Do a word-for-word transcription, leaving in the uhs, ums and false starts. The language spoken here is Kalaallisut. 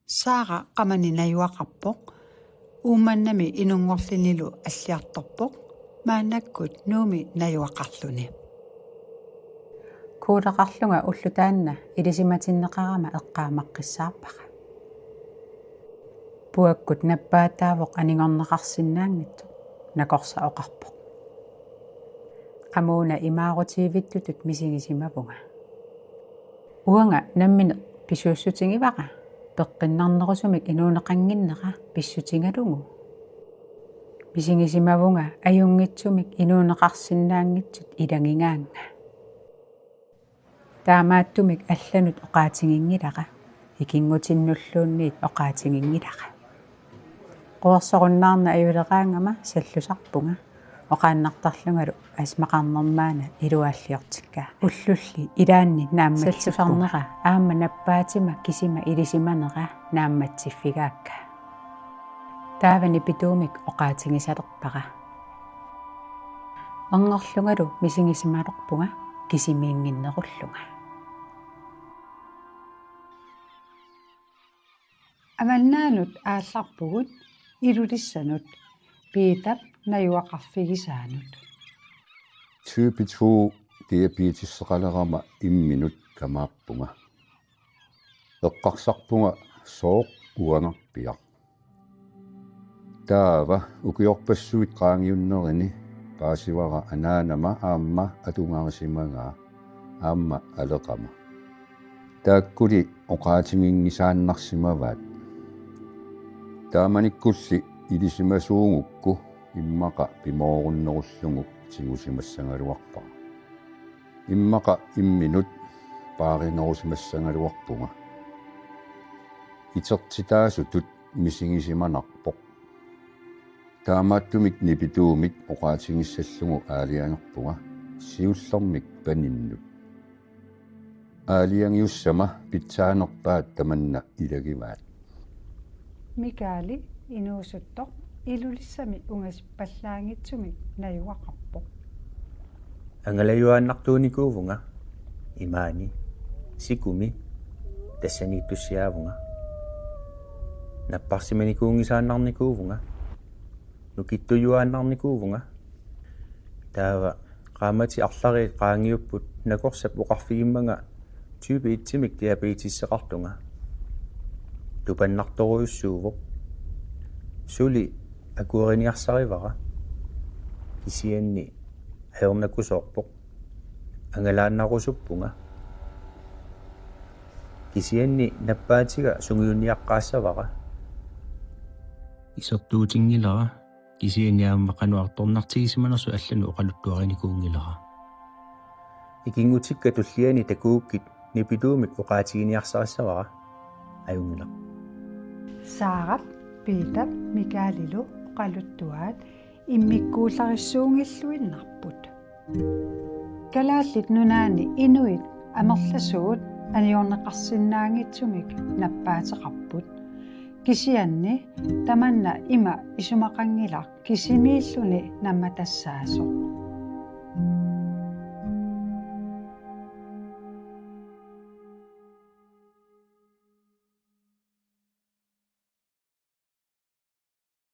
Saara qamani najugaqarpoq, Uummannami inunngorlunilu alliartorpoq, maannakkut Nuummi najugaqarluni. Kuuleqarlunga ulloq taanna ilisimatinneqarama eqqaamaqqissaarpara. Puakkut nappaataavoq anigorneqarsinnaanngitsoq, nakorsaq oqarpoq. Qamuuna imaarutivittutut misigisimavunga. Uanga nammineq pisuussutigivara, peqqinnarnerusumik inuuneqannginnera pissutigalugu. Misigisimavunga ajunngitsumik inuuneqarsinnaanngitsut ilagigaannga. Taamaattumik allanut oqaatiginngilara, ikinngutinnulluunniit oqaatiginngilara. Quersorunnaarneq ajuleraangama sallusarpunga, oqaannartarlungalu isumaqarnermaana iluaalliortikkaa. Ullulli ilaanni naammatsippunga. Sallusarnera aamma nappaatima kisima ilisimanera naammatsiffigaakka. Taava nipituumik oqaatigisalerpara. Angerlungalu misigisimalerpunga kisimiinnginnerullunga. Avannaanut aallarpugut Ilulissanut, Piitap najugaqarfigisaanut. Type to diabeteseqalerama imminut kamaappunga. Eqqarsarpunga sooq uangarpiaq. Taava ukiorpassuit qaangiunnerini paasivara anaanama aamma atugarisimavaa aamma aleqama. Taakkuli oqaatiginngisaannarsimavaat. Taamanikkulli ilisimasuugukku immaqa pimoorunnerullugu tigusimassagaluarpara. Immaqa imminut paarinerusimassagaluarpunga. Itertitaasutut misigisimanarpoq. Taamaattumik nipituumik oqaatigissallugu aalajangerpunga siullermik paninnut. Aalajangiussama pitsaanerpaat tamanna ilagivaat. Mikaeli inuusuttoq Ilulissami ungasippallaanngitsumik najugaqarpoq. Angalajuaannartuunikuuvunga imaani, sikumi, tassaniittussiaavunga. Napparsimanikuunngisaannarnikuuvunga. Nukittujuaannarnikuuvunga. Taava qaammatit arlariit qaangiupput nakorsap oqarfigimmanga type et-imik diabeteseqartunga. Tupannartorujussuuvoq. Suli akueriniarsarivara. Kisianni ajornakusoorpoq. Angalaannarusuppunga. Kisianni nappaatiga sungiunniaqqaassavara. Isertuutinngilara, kisianni aamma qanoq artornartigisimanersoq allanut oqaluttuarinikuunngilara. Ikinngutikka tulliani takugukkit nipituumik oqaatiginiarsarissavara. Ajunngilaq. Saarap, Piitap Mikaelilu oqaluttuaat immikkuullarissuunngilluinnarput. Kalaallit Nunaanni inuit amerlasuut anigorneqarsinnaanngitsumik nappaateqarput. Kisianni tamanna ima isumaqanngilaq kisimiilluni nammatassaasoq.